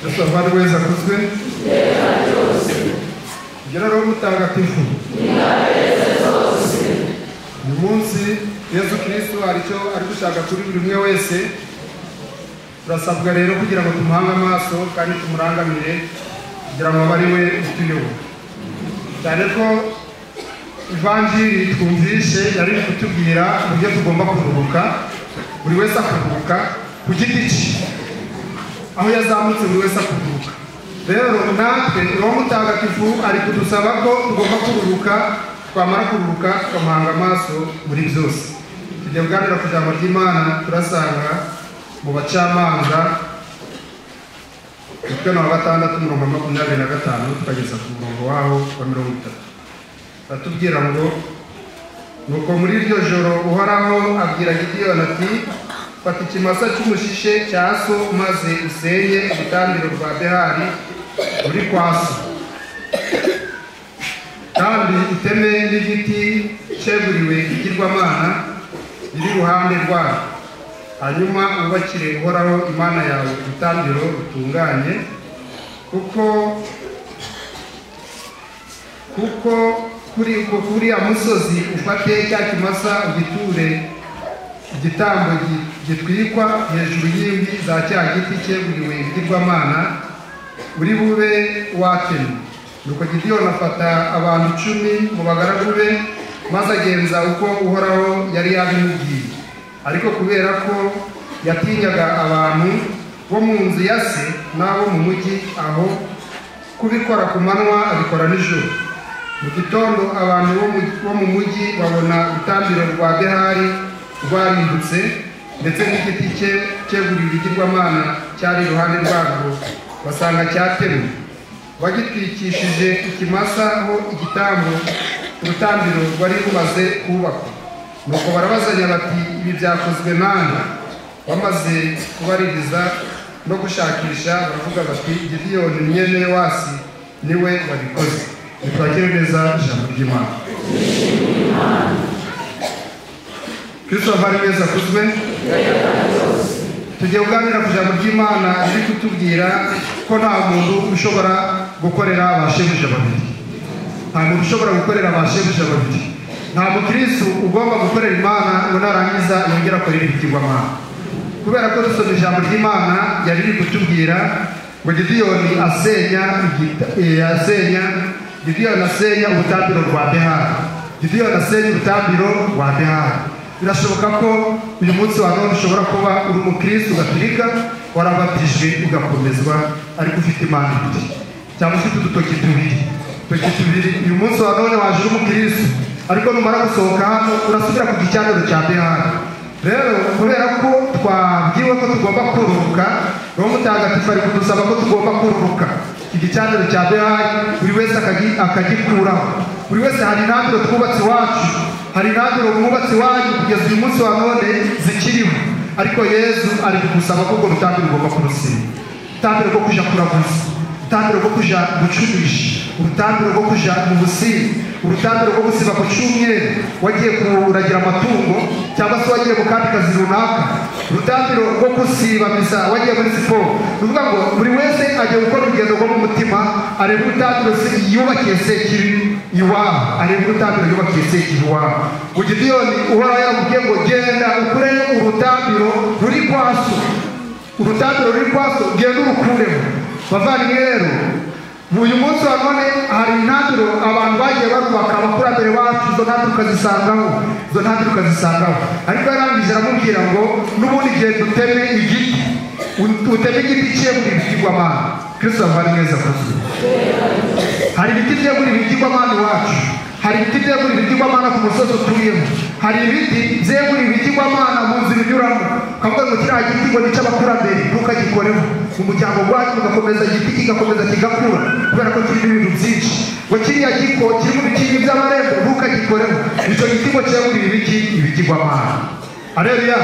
Yesu avandimwe akuzwe. Gira Roho Mutagatifu. Uyu munsi Yesu Kristo hari icyo ari gushaka kuri buri umwe wese. Turasabwa rero kugira ngo tumuhange amaso kandi tumurangamire kugira ngo abe ari we utuyobora. Cyane ko Ivanjiri twumvishe yari kutubwira uburyo tugomba kuruhuka, buri wese akaruhuka ku giti cye, aho yazamutse buri wese akuruhuka. Rero natwe Roho Mutagatifu ari kudusaba ko tugomba kuruhuka, twamara kuruhuka tukamuhanga amaso muri byose. Tugiye kuganira ku ijambo ry'Imana, turasanga mu Bacamanza umutwe wa 6 umurongo wa 25 tukageza ku murongo waho wa 30. Batubwira ngo nuko muri iryo joro Uhoraho abwira Gideyoni ati fata ikimasa cy'umushishe cya so maze usenye urutambiro rwa Behali ruri kwa so, kandi uteme n'igiti cyeguriwe igirwamana biri iruhande rwayo, hanyuma wubakire Uhoraho Imana yawe urutambiro rutunganye, kuko kuri kuriya musozi ufate cya kimasa ugiture igitambo gitwikwa hejuru y'inkwi za cya giti cyeguriwe ibigirwamana uri bube watemye. Nuko Gideyoni afata abantu 10 mu bagaragu be maze agenza uko Uhoraho yari yabimubwiye. Ariko kubera ko yatinyaga abantu bo mu nzu ya se n'abo mu mujyi, aho kubikora ku manywa abikora nijoro. Mu gitondo abantu bo mu mujyi babona urutambiro rwa Behali rwarimbutse, ndetse n'igiti cye cyeguriwe ibigirwamana cyari iruhande rwarwo basanga cyatemwe, bagitwikishije ikimasa ho igitambo urutambiro rwari rumaze kubakwa. Nuko barabazanya bati ibi byakozwe nande? Bamaze kubaririza no gushakisha baravuga bati Gideyoni mwene Yowasi niwe wabikoze. Nitwakire neza ijambo ry'Imana. Kristo avandimwe akuzwe. Tugiye kuganira ku ijambo ry'Imana riri kutubwira ko nta muntu ushobora gukorera ba shebuja babiri. Nta muntu ushobora gukorera ba shebuja babiri. Nta mukristo ugomba gukorera Imana ngo narangiza yongera akorera ibigirwamana. Kubera ko dusoma ijambo ry'Imana yari riri kutubwira ngo Gideyoni asenya Gideyoni asenya urutambiro rwa Behali. Gideyoni asenya urutambiro rwa Behali. Birashoboka ko uyu munsi wa none ushobora kuba uri umukristo gatolika warabatijwe ugakomezwa, ariko ufite imana ibiri cyangwa ufite udutoki tubiri. Udutoki tubiri. Uyu munsi wa none waje uri umukristo, ariko numara gusohoka hano urasubira ku gicaniro cya Behali. Rero kubera ko twabwiwe ko tugomba kuruhuka, Roho Mutagatifu ari kudusaba ko tugomba kuruhuka igicaniro cya Behali, buri wese akagikuraho. Buri wese hari intambiro twubatse iwacu, hari intambiro mwubatse iwanyu kugeza uyu munsi wa none zikiriho, ariko Yesu ari kugusaba ko urwo rutambiro ugomba kurusiba. Urutambiro rwo kuja kuraguza, urutambiro rwo kuja gucurisha, urutambiro rwo kuja mu businzi, urutambiro rwo gusiba ku cyumweru wagiye kuragira amatungo cyangwa se wagiye mu kandi kazi runaka, urutambiro rwo gusiba misa wagiye muri siporo. Ni ukuvuga ngo buri wese agiye gukora urugendo rwo mu mutima, areba urutambiro yubakiye Sekibi iwabo, areba urutambiro yubakiye Sekibi iwabo. Ngo Gideyoni Uhoraho yaramubwiye ngo genda ukureyo urutambiro ruri kwa so, urutambiro ruri kwa so genda urukureho. Bavandimwe rero, uyu munsi wa none hari intambiro abantu bagiye barubaka abakurambere bacu, izo ntambiro ukazisangaho, izo ntambiro ukazisangaho. Ariko yarangije aramubwira ngo n'ubundi genda uteme igiti, uteme igiti cyeguriwe ibigirwamana. Kristo avandimwe akuzwe. Hari ibiti byeguriwe ibigirwamana iwacu, hari ibiti byeguriwe ibigirwamana ku musozi utuyemo, hari ibiti byeguriwe ibigirwamana mu nzira unyuramo. Ukavuga ngo kiriya giti ngo ni icy'abakurambere, ntukagikoreho. Mu muryango wacu ugakomeza igiti kigakomeza kigakura kubera ko kirimo ibintu byinshi. Ngo kiriya giko kiri mu bikingi by'amarembo, ntukagikoreho. Icyo giti ngo cyeguriwe ibiki? Ibigirwamana. Haleluya.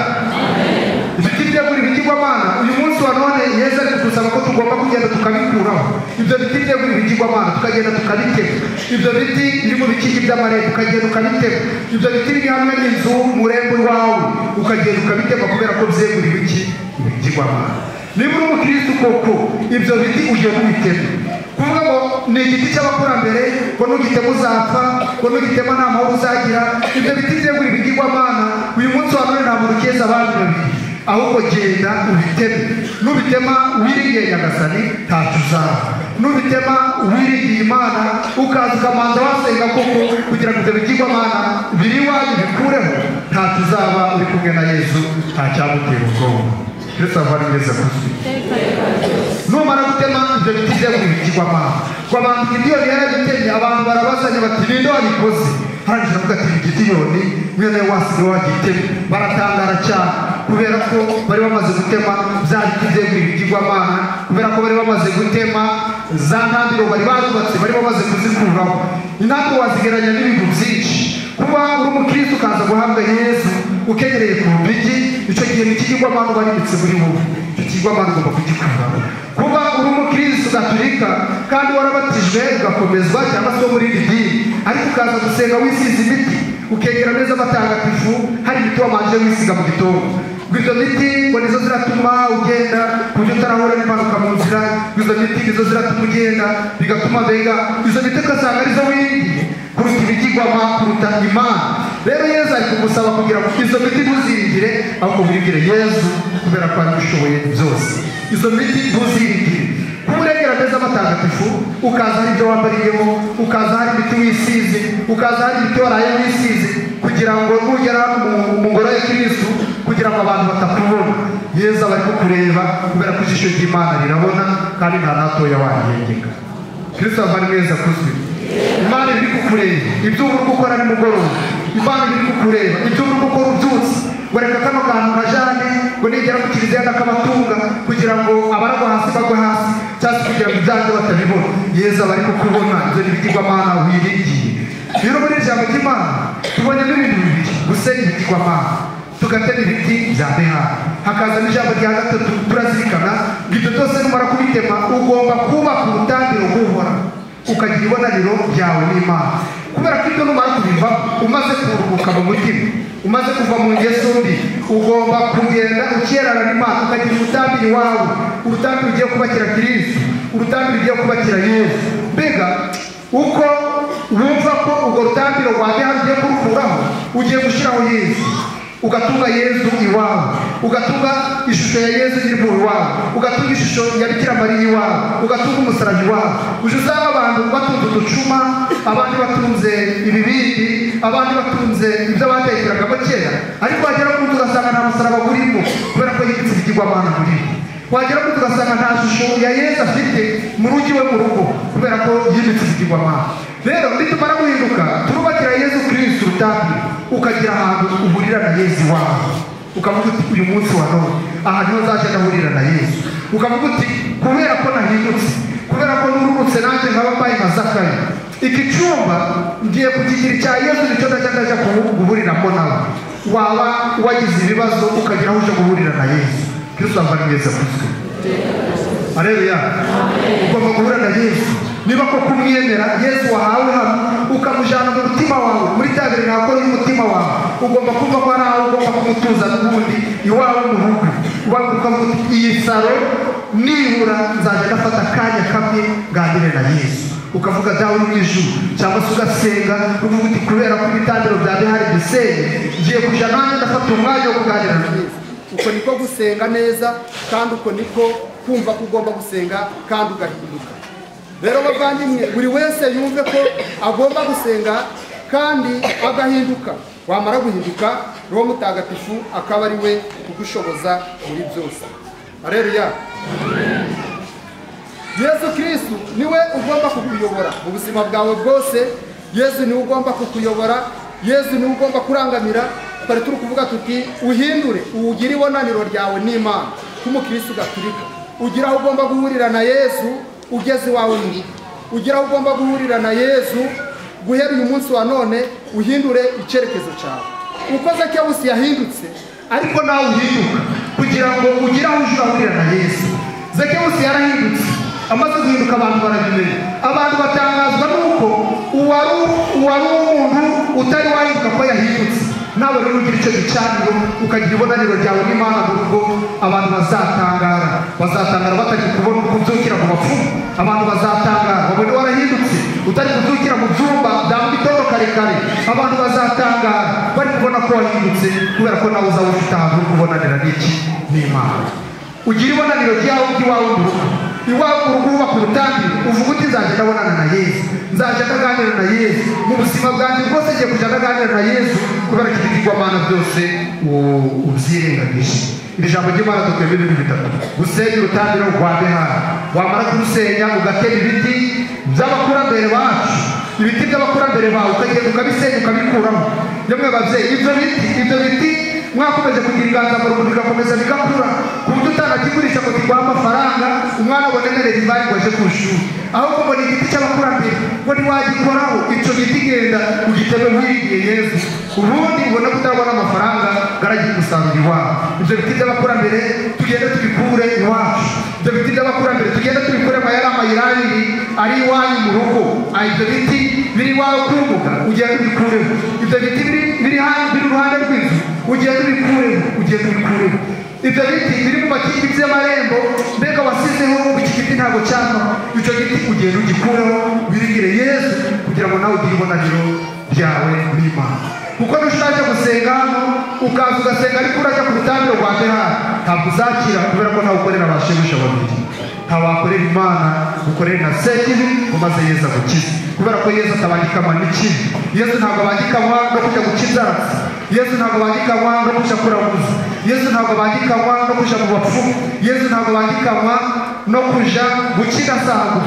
Ibiti byeguriwe ibigirwamana uyu munsi wa none Yesu ari kudusaba ko tugomba kugenda tukabikuraho. Ibyo biti byeguriwe ibigirwamana tukagenda tukabitema. Ibyo biti biri mu bikingi by'amarembo ukagenda ukabitema. Ibyo biti biri hamwe n'inzu murembo iwawe ukagenda ukabitema kubera ko byeguriwe iki? Ibigirwamana. Niba uri umukristo koko ibyo biti ugiye kubitema, kuvuga ngo ni igiti cy'abakurambere, ngo nugitema uzapfa, ngo nugitema nta mahoro uzagira, ibyo biti byegura ibigirwamana. Uyu munsi wa none nta muntu ukeza abandi babiri, ahubwo genda ubiteme. Nubitema wiringiye Nyagasani ntacyo uzaba. Nubitema wiringiye Imana ukaza ukamanza wasenga koko kugira ngo ibyo bigirwamana biri iwanyu bikureho, ntacyo uzaba. Uri kumwe na Yezu ntacyagutera ubwoba. Kristo avana neza kuzwi. Numara gutema ibyo biti byegura ibigirwamana, ngo abantu Gidiyoni yarabitemye, abantu barabazanya bati ninde wabikoze? Arangije avuga ati Gidiyoni mwene wasi niwe wagitemye. Baratangara cyane kubera ko bari bamaze gutema bya biti byegura ibigirwamana, kubera ko bari bamaze gutema za ntambiro bari barubatse, bari bamaze kuzikuraho. Intambwe wazigeranya n'ibintu byinshi. Kuba uri umukristo ukaza guhabwa Yesu ukegereye ku mpigi, icyo gihe ni ikigirwamana uba muri wowe, icyo kigirwamana ugomba kugikuraho. Kuba uri umukristo gatolika kandi warabatijwe ugakomezwa cyangwa se wo muri iri dini, ariko ukaza gusenga wisize imiti, ukegera neza amatagatifu, hari imiti wamanje wisiga mu gitondo, ngo izo miti ngo nizo ziratuma ugenda ku buryo utarahura n'impanuka mu nzira, ngo izo miti nizo ziratuma ugenda bigatuma mbega izo miti ugasanga arizo wiringiye kuruta ibigirwamana, kuruta Imana. Rero Yezu ari kugusaba kugira ngo izo miti ntuziringire, ahubwo wiringire Yezu kubera ko ari ushoboye byose. Izo miti ntuziringire. Kuba uregera neza amatagatifu, ukaza hari ibyo wambariyemo, ukaza hari imiti wisize, ukaza hari imiti waraye wisize, kugira ngo nugera mu ngoro ya Kristo kugira ngo abantu batakubona. Yezu aba ari kukureba kubera ko ijisho ry'Imana rirabona kandi nta natoya wahengeka. Kristo avana neza kuzwi. Imana iri kukureba ibyo uri gukora nimugoroba, Imana iri kukureba ibyo uri gukora ubyutse, ngo reka kano kantu nkajane, ngo nigera mu kiliziya ndakabatunga kugira ngo abaragwa hasi bagwe hasi, cyangwa se kugira ngo ibyanjye batabibona. Yezu aba ari kukubona. Ibyo ni ibigirwamana wiringiye. Rero muri iri jambo ry'Imana tubonyemo ibintu bibiri: gusenya ibigirwamana, tugatema ibiti bya Behali. Hakaza n'ijambo rya gatatu turazirikana ngo ibyo byose numara kubitema ugomba kubaka urutambiro rw'Uhoraho, ukagira ibonaniro ryawe n'Imana. Kubera ko ibyo numara kubiva umaze kuruhuka mu mutima, umaze kuva mu ngeso mbi, ugomba kugenda ukerana n'Imana, ukagira urutambiro iwawe, urutambiro ugiye kubakira Kristo, urutambiro ugiye kubakira Yesu. Mbega uko wumva ko urwo rutambiro rwa Behali ugiye kurukuraho, ugiye gushyiraho Yesu, ugatunga Yesu iwawe, ugatunga ishusho ya Yesu iri mu iwawe, ugatunga ishusho ya Bikira Mariya iwawe, ugatunga umusaraba iwawe. Uje usanga abantu batunze uducuma, abandi batunze ibibindi, abandi batunze ibyo batekeragamo kera, ariko wagera ku nzu ugasanga nta musaraba urimo kubera ko yibitse ibigirwamana murimo. Wagera ku nzu ugasanga nta shusho ya Yesu afite mu rugo iwe mu rugo kubera ko yibitse ibigirwamana. Rero nitumara guhinduka turubakira Yesu Kristo urutambiro, ukagira ahantu uhurira na Yesu iwawe, ukavuga uti uyu munsi wa none aha niho nzaje ndahurira na Yesu. Ukavuga uti kubera ko nahindutse, kubera ko nururutse nanjye nkaba mbaye nka Zakayo, iki cyumba ngiye kukigira icya Yesu, nicyo ndajya ndajya guhuriramo nawe. Waba wagize ibibazo ukagira aho uje guhurira na Yesu. Kristo avana neza kuzwe. Haleluya. Ugomba guhura na Yesu. Niba koko umwemera Yesu wahawe hano ukamujyana mu mutima wawe, muri tabernakolo y'umutima wawe, ugomba kumva ko ari aho ugomba kumutuza n'ubundi iwawe mu rugo. Ukavuga uti iyi saro nibura nzajya ndafata akanya kamwe nganire na Yesu. Ukavuga dawe uri mu ijuru, cyangwa se ugasenga uvuga uti kubera ko ibitambiro bya Behali bisenye, ngiye kuja nanjye ndafata umwanya wo kuganira na Yesu. Uko niko gusenga neza, kandi uko niko kumva ko ugomba gusenga kandi ugahinduka. Rero bavandimwe, buri wese yumve ko agomba gusenga kandi agahinduka. Wamara guhinduka, Roho Mutagatifu akaba ari we kugushoboza muri byose. Haleluya. Yesu Kristo niwe ugomba kukuyobora mu buzima bwawe bwose. Yesu niwe ugomba kukuyobora, Yesu niwe ugomba kurangamira. Twari turi kuvuga tuti uhindure ugire ibonaniro ryawe n'Imana nk'umukristo gatolika. Ugira aho ugomba guhurira na Yesu ugeze iwawe mu rugo, ugira aho ugomba guhurira na Yesu guhera uyu munsi wa none, uhindure icyerekezo cyawe. Uko Zakewusi yahindutse, ariko nawe uhinduka kugira ngo ugire aho uje urahurira na Yesu. Zakewusi yarahindutse, amaze guhinduka abantu barabimenya. Abantu batangazwa nuko uwari umuntu utari wahinduka ko yahindutse. Nawe rero ugira icyo gicaniro, ukagira ibonaniro ryawe n'Imana mu rugo, abantu bazatangara, bazatangara batari kubona uko ubyukira mu bapfumu. Abantu bazatangara babone warahindutse, utari kubyukira mu byumba bya mu gitondo kare kare. Abantu bazatangara bari kubona ko wahindutse, kubera ko nawe uzaba ufite ahantu ho kubonanira n'iki? N'Imana. Ugira ibonaniro ryawe ry'iwawe mu rugo. Iwawe mu rugo wubaka urutambiro, uvuga uti nzajya ndabonana na Yesu, nzajya ndaganira na Yesu mu buzima bwanjye bwose, ngiye kujya ndaganira na Yesu, kubera ko ibigirwamana byose ubyirengagije. Iri jambo ry'Imana dukuyemo ibintu bitatu: gusenya urutambiro rwa Behali, wamara kurusenya ugatera ibiti by'abakurambere bacu, ibiti by'abakurambere bawe ukagenda ukabisenya ukabikuramo. Yemwe babyeyi, ibyo biti mwakomeje kugira inganzamarumbo bigakomeza bigakura, ku buryo utanakigurisha ngo kiguhe amafaranga, umwana abone minerivare ngo aje ku ishuri. Ahubwo ngo ni igiti cy'abakurambere, ngo ntiwagikoraho, icyo giti genda ugiteme wiringiye Yesu, ubundi ubone ko utabona amafaranga garagiye umusaruro iwawe. Ibyo biti by'abakurambere tugende tubikure iwacu, ibyo biti by'abakurambere tugende tubikure mu yari amayira abiri ari iwanyu mu rugo. Ibyo biti biri iwawe ku mbuga ugende ubikureho, ibyo biti biri iruhande rw'inzu ugende ubikureho, ugende ubikureho. Ibyo biti biri mu makingi by'amarembo, mbega wasizeho iki giti ntabwo cyavaho, icyo giti ugenda ugikureho, wiringire Yesu kugira ngo nawe ugire ibonaniro ryawe n'Imana. Kuko nushaje gusenga hano ukaza ugasenga ariko urajya ku rutambiro rwa Behali, ntabwo uzakira, kubera ko ntawe ukorera ba shebuja babiri. Ntawakorera Imana ukorere na Sekibi ngo maze Yesu agukize, kubera ko Yesu atabangikanywa n'ikibi. Yesu ntabwo abangikanywa no kujya guca inzaratsi, Yesu ntabwo abangikanywa no kujya kuraguza, Yesu ntabwo abangikanywa no kujya mu bapfumu, Yesu ntabwo abangikanywa no kujya guca indasago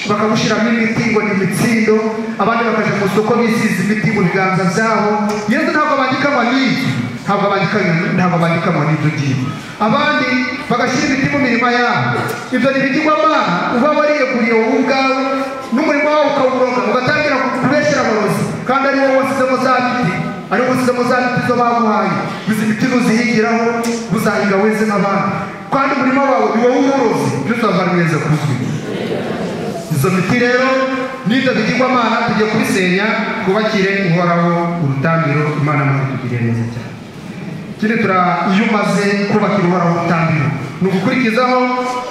bakagushyiramo imiti ngo ni imitsindo, abandi bakajya mu isoko bisize imiti mu biganza byabo. Yesu ntabwo abangikanywa n'ibyo, ntabwo abangikanywa n'ibyo ngibyo. Abandi bagashyira ibiti mu mirima yabo, ibyo ni ibigirwamana uba wariyeguriye wowe ubwawe, n'umurimo wawe ukawuroga, ugatangira kubeshyera abarozi, kandi ari wowe wasizemo za biti, ari wowe wasizemo za biti zo baguhaye. Izi biti nuzihingiraho uzahinga weze nk'abandi, kandi umurima wawe ni wowe uwurozi. Kristo avana neza kuzwi. Izo miti rero n'ibyo bigirwamana tugiye kubisenya, twubakire Uhoraho urutambiro. Imana itugirire neza cyane. Ikindi iyo umaze kubakira Uhoraho urutambiro, ni ugukurikizaho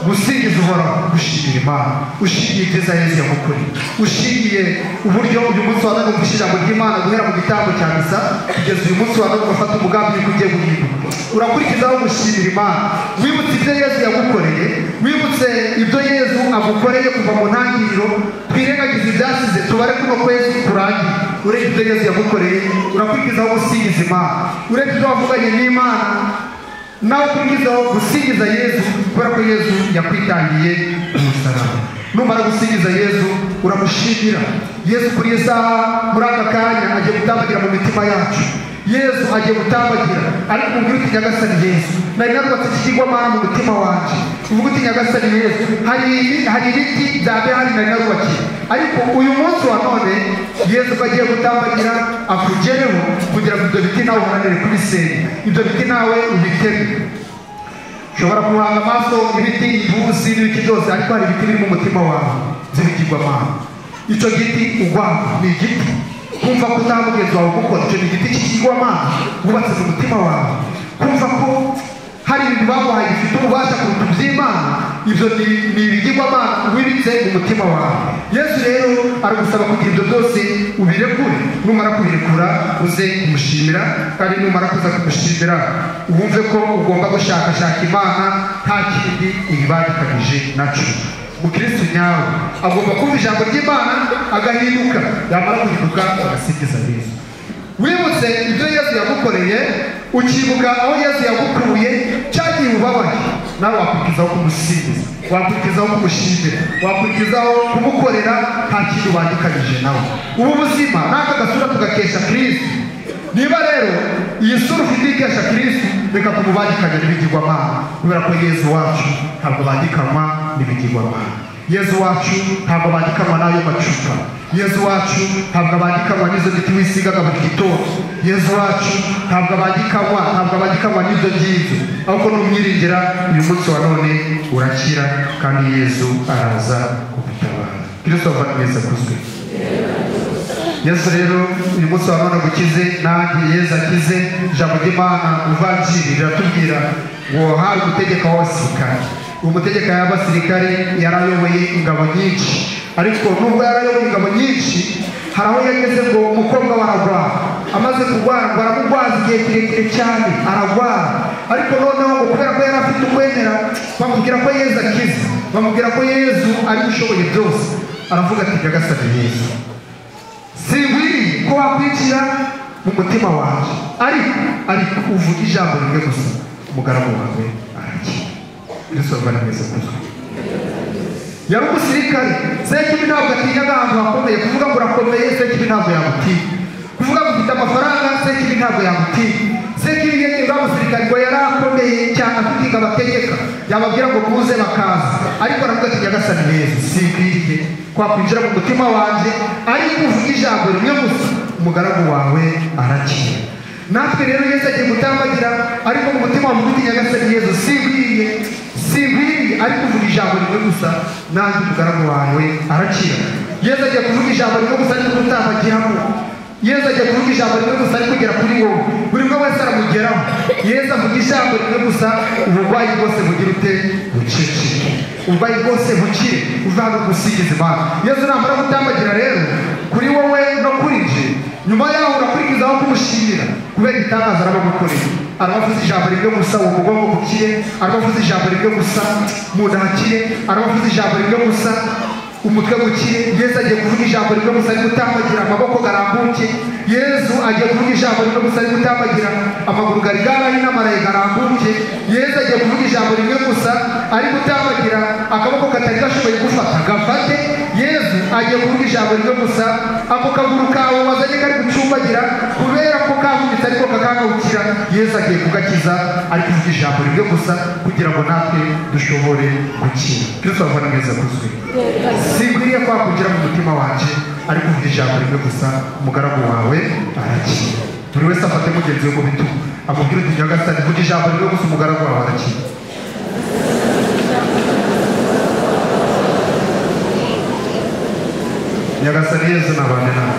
gusingiza Uhoraho, gushimira Imana, ushingiye ibyiza Yesu yagukoreye, ushingiye uburyo uyu munsi wa none wumvise ijambo ry'Imana guhera mu gitambo cya misa kugeza uyu munsi wa none ugafata umugambi w'uko ugiye guhinduka. Urakurikizaho gushimira Imana, wibutse ibyo Yesu yagukoreye, wibutse ibyo Yesu agukoreye kuva mu ntangiriro, twirengagize ibyasize tubare kuno kwezi kurangiye. Urebye ibyo Yesu yagukoreye, urakurikizaho gusingiza Imana, urebye ibyo wavuganye n'Imana, nawe ukurikizaho gusingiza Yesu, kubera ko Yesu yakwitangiye umusaraba. Numara gusingiza Yesu uramushimira. Yesu kuri iyi saha muri aka kanya agiye gutambagira mu mitima yacu. Yesu agiye gutambagira, ariko umubwire uti Nyagasani Yesu, nari narubatse ikigirwamana mu mutima wanjye. Uvuga uti Nyagasani Yesu, hari ibiti bya Behali nari narubakiye, ariko uyu munsi wa none Yesu ko agiye gutambagira akugereho, kugira ngo ibyo biti nawe uharanire kubisenya, ibyo biti nawe ubiteme. Ushobora guhanga amaso ibiti, ibusi n'ibiti byose, ariko hari ibiti biri mu mutima wawe by'ibigirwamana. Icyo giti ugwaho ni igiti kumva ko nta mugenzi wawe gukora, icyo ni igiti cy'ikigirwamana wubatse mu mutima wawe. Kumva ko hari ibintu baguhaye bifite ububasha kuruta iby'Imana, ibyo ni ibigirwamana wibitse mu mutima wawe. Yesu rero aragusaba kugira ibyo byose ubirekure. Numara kubirekura uze kumushimira, kandi numara kuza kumushimira wumve ko ugomba gushakashaka Imana nta kindi uyibangikanyije nacyo. Umukristo nyawe agomba kumva ijambo ry'Imana agahinduka, yamara guhinduka agasingiza Yesu. Wibutse ibyo Yesu yagukoreye, ukibuka aho Yesu yagukuye, cyagiye ubabaye, nawe wakurikizaho kumusingiza, wakurikizaho kumushimira, wakurikizaho kumukorera nta kintu ubangikanyije nawe. Ubu buzima n'aka gasura tugakesha Kristo. Niba rero iyi sura ufite ikesha Kristo, reka kumubangikanya n'ibigirwamana, kubera ko Yesu wacu ntabwo bandikanywa n'ibigirwamana. Yesu wacu ntabwo bandikanywa n'ayo macupa. Yesu wacu ntabwo abangikanywa n'izo miti wisigaga buri gitondo. Yesu wacu ntabwo abangikanywa n'ibyo ngibyo, ahubwo n'umwiringira uyu munsi wa none urakira, kandi Yesu araza kugutabara. Kristo avandimwe akuzwe. Yesu rero uyu munsi wa none agukize, nanjye Yesu akize. Ijambo ry'Imana ivanjiri riratubwira ngo hari umutegeka w'abasirikare. Uwo mutegeka y'abasirikare yarayoboye ingabo nyinshi, ariko nubwo yarayoboye ingabo nyinshi hari aho yageze ngo umukobwa we ararwara. Amaze kurwara ngo aramurwaza igihe kirekire cyane ararwara, ariko noneho ngo kubera ko yari afite ukwemera bamubwira ko Yesu akize, bamubwira ko Yesu ari ushoboye byose. Aravuga ati Nyagasani Yesu, sinkwiriye ko wakwinjira mu mutima wanjye, ariko uvuga ijambo rimwe gusa umugaragu wawe arakira. Kristo avana mwese kuzwa. Yari umusirikare. Sekibi ntabwo atinyaga ahantu hakomeye. Kuvuga ngo urakomeye, Sekibi ntabwo yagutinya. Kuvuga ngo ufite amafaranga, Sekibi ntabwo yagutinya. Sekibi yari umusirikare ngo yari akomeye cyane, afite ingabo ategeka, yababwira ngo muze bakaza, ariko aravuga ati Nyagasani Yesu, sinkwiriye kwakwinjira mu mutima wanjye, ariko uvuga ijambo rimwe gusa umugaragu wawe arakira. Natwe rero Yesu agiye gutambagira, ariko mu mutima wawe uti Nyagasani Yesu, sinkwiriye, sinkwiriye, ariko uvuga ijambo rimwe gusa nanjye umugaragu wawe arakira. Yesu agiye kuvuga ijambo rimwe gusa ariko gutambagiramo. Yesu agiye kuvuga ijambo rimwe gusa ari kugera kuri wowe, buri umwe wese aramugeraho. Yesu avuga ijambo rimwe gusa, uburwayi bwose bugira ute? Buceceke. Uburwayi bwose bukire, uve hano gusingiza Imana. Yesu namara gutambagira rero kuri wowe no kuri nje, nyuma yaho urakurikizaho kumushimira kubera igitangaza arabagukoreye. Arabavuze ijambo rimwe gusa uwo mugongo bukire, arabavuze ijambo rimwe gusa mu nda hakire, arabavuze ijambo rimwe gusa umutwe gukire. Yesu agiye kuvuga ijambo rimwe gusa ari gutambagira amaboko garambuke. Yesu agiye kuvuga ijambo rimwe gusa ari gutambagira amaguru gari n'amaraye garambuke. Yesu agiye kuvuga ijambo rimwe gusa ari gutambagira akaboko katari gashoboye gufata gafate. Yesu agiye kuvuga ijambo rimwe gusa ako kaguru kawe wazanye kari gucumbagira kubera ko kavunitse ariko kakangukira, Yesu agiye kugakiza ari kuvuga ijambo rimwe gusa kugira ngo natwe dushobore gukira. Kristo avana neza kuzwe. Sinkwiriye kwakwinjira mu mutima wanjye, ariko uvuga ijambo rimwe gusa umugaragu wawe arakira. Buri wese afate mugenzi we mu bitugu amubwire uti Nyagasani, vuga ijambo rimwe gusa umugaragu wawe arakira. Nyagasani Yesu nabane nawe.